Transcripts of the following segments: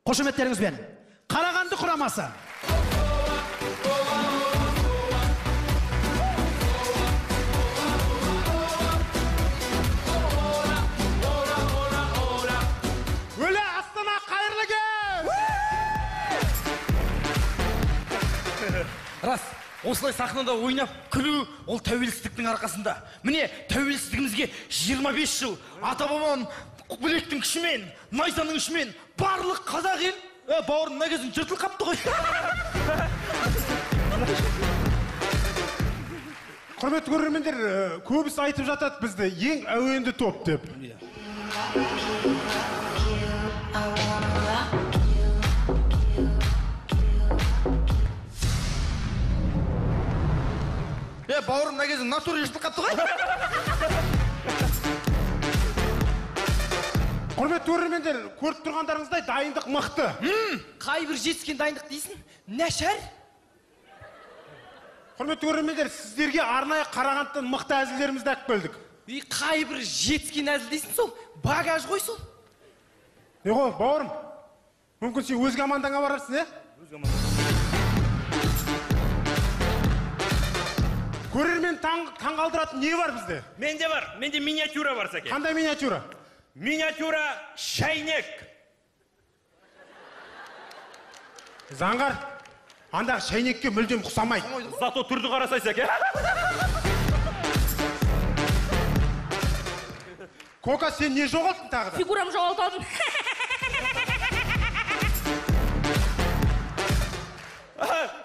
Қошеметтеріңізбен Қарағанды құрамасы. Өлі Астана, қайырлы кеш! Рас, осылай сахнада ойнап күлу ол тәуелсіздіктің арқасында. Міне, тәуелсіздігімізге 25 жыл. Ата-бабам білектің күшімен, найзаның күшімен барлық қазақ ел, бауырым, мына кезің жыртылып қапты ғой. Құрметті көрермендер, көбісі айтып жатады бізді ең әуенді топ деп. Бауырым, мына кезің натура жыртылып қапты ғой. Құрметті көрермендер, көріп тұрғандарыңыздай дайындық мықты. Қай бір жетіскен дайындық дейсің? Нашар. Құрметті көрермендер, сіздерге арнайы Қарағандыдан мықты әзілдерімізді әкіп келдік. Қай бір жетіскен әзіл дейсің сол? Багаж ғой сол. Не ғой, бауырым? Мүмкін сен өз командаңа барарсың, е? Өз командам. Көрермен таңғалдыратын не бар бізде? Менде бар, менде миниатюра бар, Сәке. Қандай миниатюра? Миниатюра шайнек. Заңғар, андағы шайнекке мүлдем ұқсамайды. Зато түрді қарасай, Сәке. Кока, сен не жоғалттың тағы да? Фигурам жоғалтып алдым.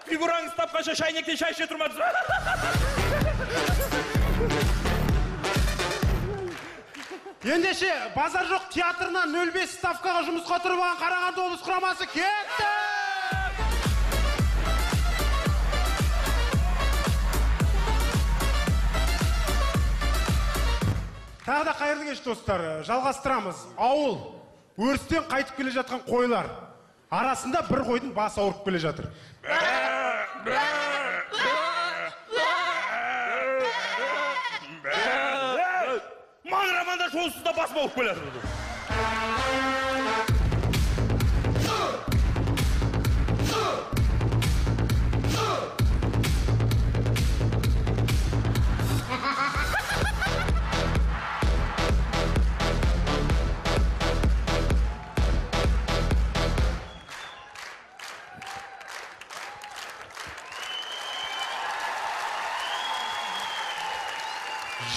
Фигураңыз тапқанша шайнектен шай іше тұрмадыңыз ба? Ендеше, базар жоқ театрынан 0,5 ставкаға жұмысқа тұрып алған Қарағанды облыс құрамасы кетті! Тағы да қайырлы кеш, достар. Жалғастырамыз. Ауыл, өрістен қайтып келе жатқан қойлар. Арасында бір қойдың басы ауырып келе жатыр. Маңыраманда жолсыз да басым ауырып келе жатыр.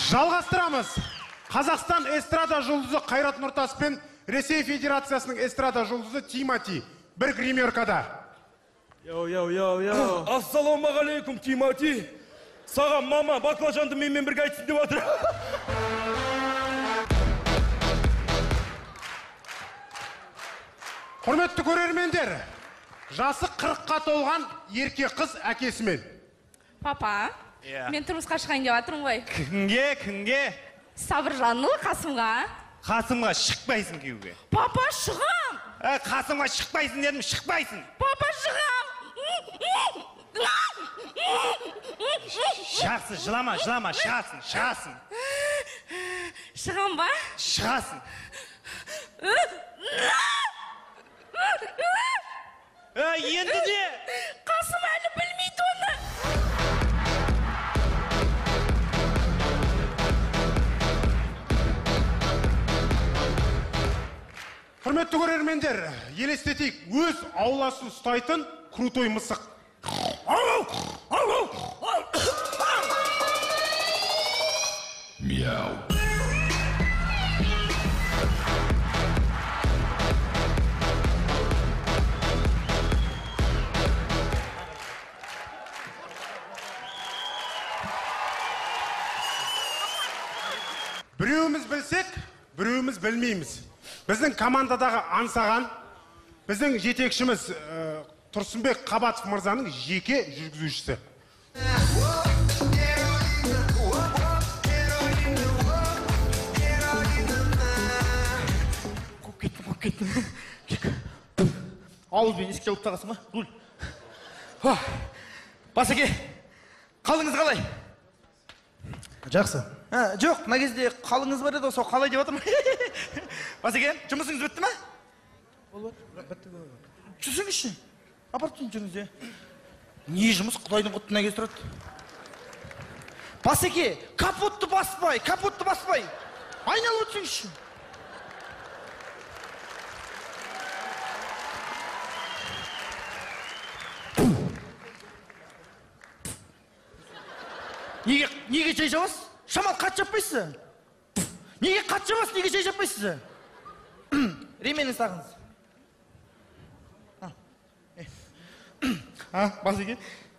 Жалғастырамыз. Қазақстан эстрада жұлдызы Қайрат Нұртас пен Ресей Федерациясының эстрада жұлдызы Тимати бір гримеркада. Йоу, йоу, йоу, йоу. Ассалаумағалейкум, Тимати. Саған мама баклажанды менімен бірге айтсын деп отыр. Құрметті көрермендер, жасы 40-қа толған ерке қыз әкесімен. Папа, мен тұрмысқа шығайын деп жатырмын ғой. Кімге, кімге? Сабыржанұлы Қасымға. Қасымға шықпайсың күйеуге. Папа, шығам. Қасымға шықпайсың дедім, шықпайсың. Папа, шығам. Жақсы, жылама, жылама, шығасың, шығасың. Шығам ба? Шығасың. Енді не? Қасым әлі білмейді оны. Құрметті көрермендер, елестетейік, өз ауласын ұстайтын крутой мысық. Мяу. Біреуіміз білсек, біреуіміз білмейміз. Біздің командадағы аңсаған, біздің жетекшіміз Тұрсынбек Қабатов мырзаның жеке жүргізушісі. Қуып кеттім, қуып кеттім. Ауызбен есік жауып тағасың ба? Руль. Басеке, қалыңыз қалай? Жақсы. Жоқ, мына кезде қалыңыз бар еді, сол қалай деп жатырмын. Басеке, жұмысыңыз бітті ме? Жүрсеңізші. Апарып тастайын, жүріңіз, е. Не жұмыс, құдайдың құтына келіп тұрады. Басеке, капотты баспай, капотты баспай. Айналып өтсеңізші. Неге жай жабасыз? Шамал қат жаппайсыз. Неге қат жабасыз, неге жай жаппайсыз? Ременін сағыңыз. Басеке,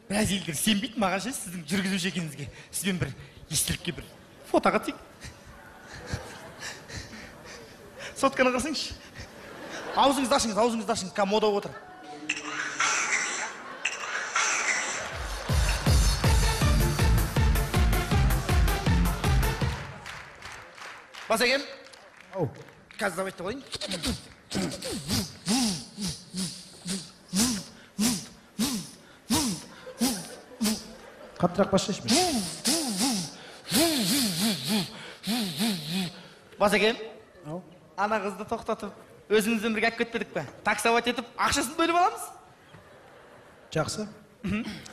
біраз елдер сенбейді маған ше, сіздің жүргізуші екеніңізге. Сізбен бір естелікке бір фотоға түсейік. Сотканы қарасаңызшы. Аузыңызды ашыңыз, аузыңызды ашыңыз, қазір мода болып отыр. Басекем, қазір давайте қояйын. Қаттырақ басшы. Басекем, ана қызды тоқтатып, өзімізбен бірге алып кетпедік пе? Таксовать етіп, ақшасын бөліп аламыз. Жақсы.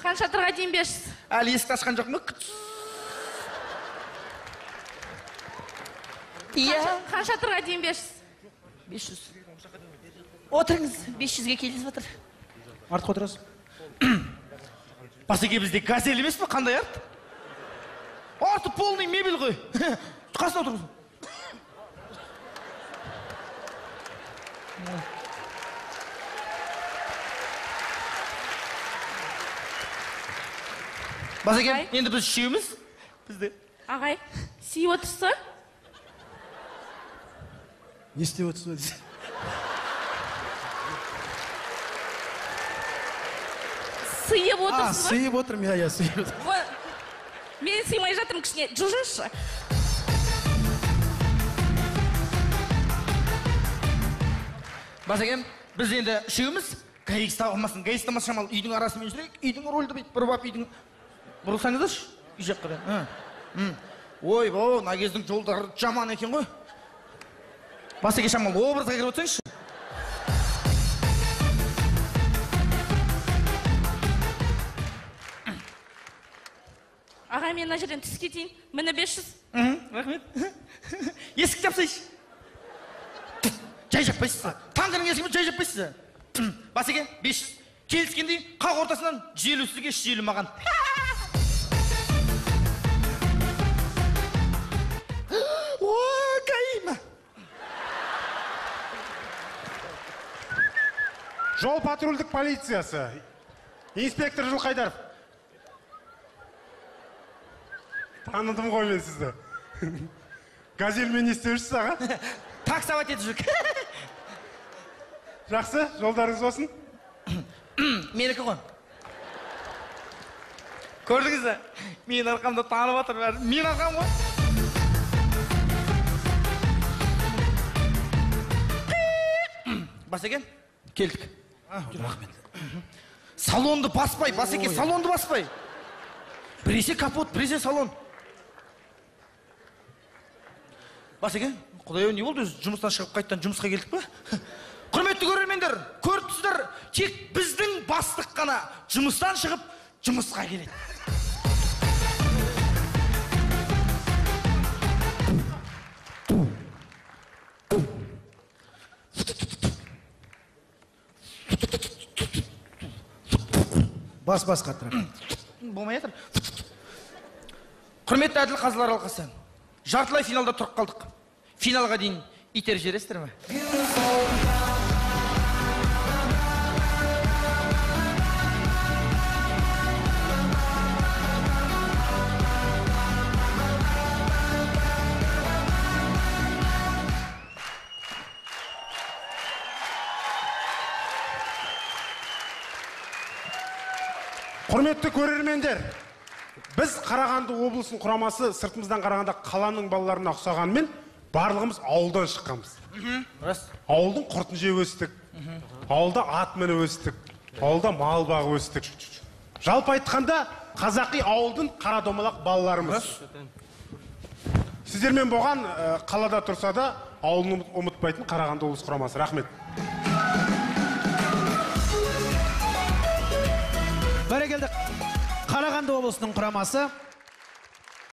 Хан Шатырға дейін 500. Әлі есікті ашқан жоқ ма? Иә. Хан Шатырға дейін 500. 500. Отырыңыз, 500-ге келісіп отыр. Артқа отырасыз. Басеке, бізде газель емес пе? Қандай арт? Арты полный мебель ғой. Қасына отырыңыз. Басеке, енді біз үшеуміз. Бізде. Ағай, сүйіп отырсыз ба? Не істеп отырсыз ба дейсіз? Сыйып отырсыз ба? Сыйып отырмын, иә, сыйып отырмын. Мен сыймай жатырмын, кішкене жылжыңызшы. Басекем, біз енді үшеуміз гаи ұстап алмасын, гаи ұстамас шамалы үйдің арасымен жүрейік, үйдің рульді бүйтіп бұрып алып, үйдің бұрылсаңыздаршы, үй жаққа қарай. Ойбой, мына кездің жолдары жаман екен ғой. Басеке, шамалы образға кіріп отырсаңызшы. Аға, мен мына жерден түсіп кетейін. Міне 500. Рахмет. Есік жапсайшы. Жай жаппайсыз. Таңғының есігімен жай жаппайсыз. Басеке, 500. Келіскендей қақ ортасынан 150 сізге, 150 маған. О, кайма. Жол патрульдік полициясы. Инспектор Жылқайдаров. Таныдым ғой мен сізді. Газельмен не істеп жүрсіз, аға? Таксовать етіп жүр. Жақсы, жолдарыңыз болсын. Менікі ғой. Көрдіңіз бе? Менің арқамда танып жатыр бәрі. Менің арқам ғой. Басеке, келдік. Рахмет. Салонды баспай, Басеке, салонды баспай. Біресе капот, біресе салон. Басеке, құдай-ау, не болды? Жұмыстан шығып қайтадан жұмысқа келдік пе? Құрметті көрермендер, көріп тұрсыздар, тек біздің бастық қана жұмыстан шығып жұмысқа келеді. Бас-бас қаттырақ. Болмай жатыр. Құрметті әділ қазылар алқасы, жартылай финалда тұрып қалдық. Финалға дейін итеріп жібересіздер ме? Құрметті көрермендер, біз Қарағанды облысының құрамасы сыртымыздан қарағанда қаланың балаларына ұқсағанымен барлығымыз ауылдан шыққанбыз. Рас. Ауылдың құртын жеп өстік, ауылда ат мініп өстік, ауылда мал бағып өстік. Жалпы айтқанда, қазақи ауылдың қара домалақ балаларымыз. Сіздермен болған қалада тұрса да ауылын ұмытпайтын Қарағанды облысы құрамасы. Рахмет. Бәрекелді. Қарағанды облысының құрамасы.